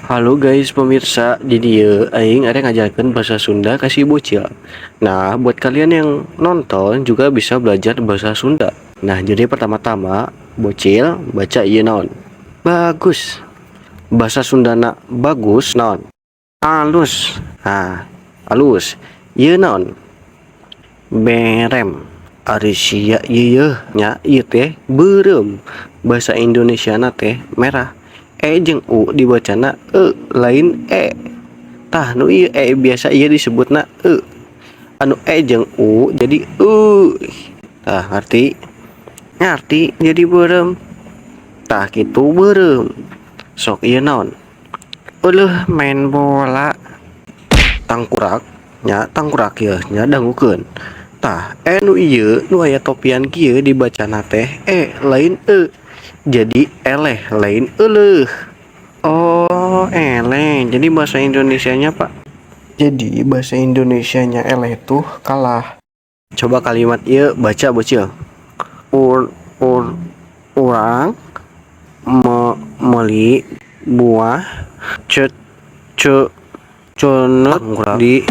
Halo guys, pemirsa, di dieu aing arek ngajarkeun bahasa Sunda ka si bocil. Nah, buat kalian yang nonton juga bisa belajar bahasa Sunda. Nah, jadi pertama-tama bocil baca ieu naon? Bagus. Bahasa Sundana bagus naon? Alus. Nah, alus. Ieu naon? Berem. Ari sia ieu nya, ieu teh beureum. Bahasa Indonesiana teh merah. E jeung U dibacana e, lain e. Tah, nu ieu e biasa ieu disebutna e. Anu e jeung u jadi u. Tah, ngarti? Ngarti, jadi beureum. Tah, kitu beureum. Sok, ieu naon? Euleuh, main bola. Tangkurak nya, tangkurak yeuh nya, dangukeun. Tah, e nu ieu nu aya topian kieu dibacana teh e, lain e. Jadi eleh, lain euleuh. Oh, eleh. Jadi bahasa Indonesianya, Pak? Jadi bahasa Indonesianya eleh tuh kalah. Coba kalimat ieu baca, bocil. Ur ur urang meuli buah ce ce cenut di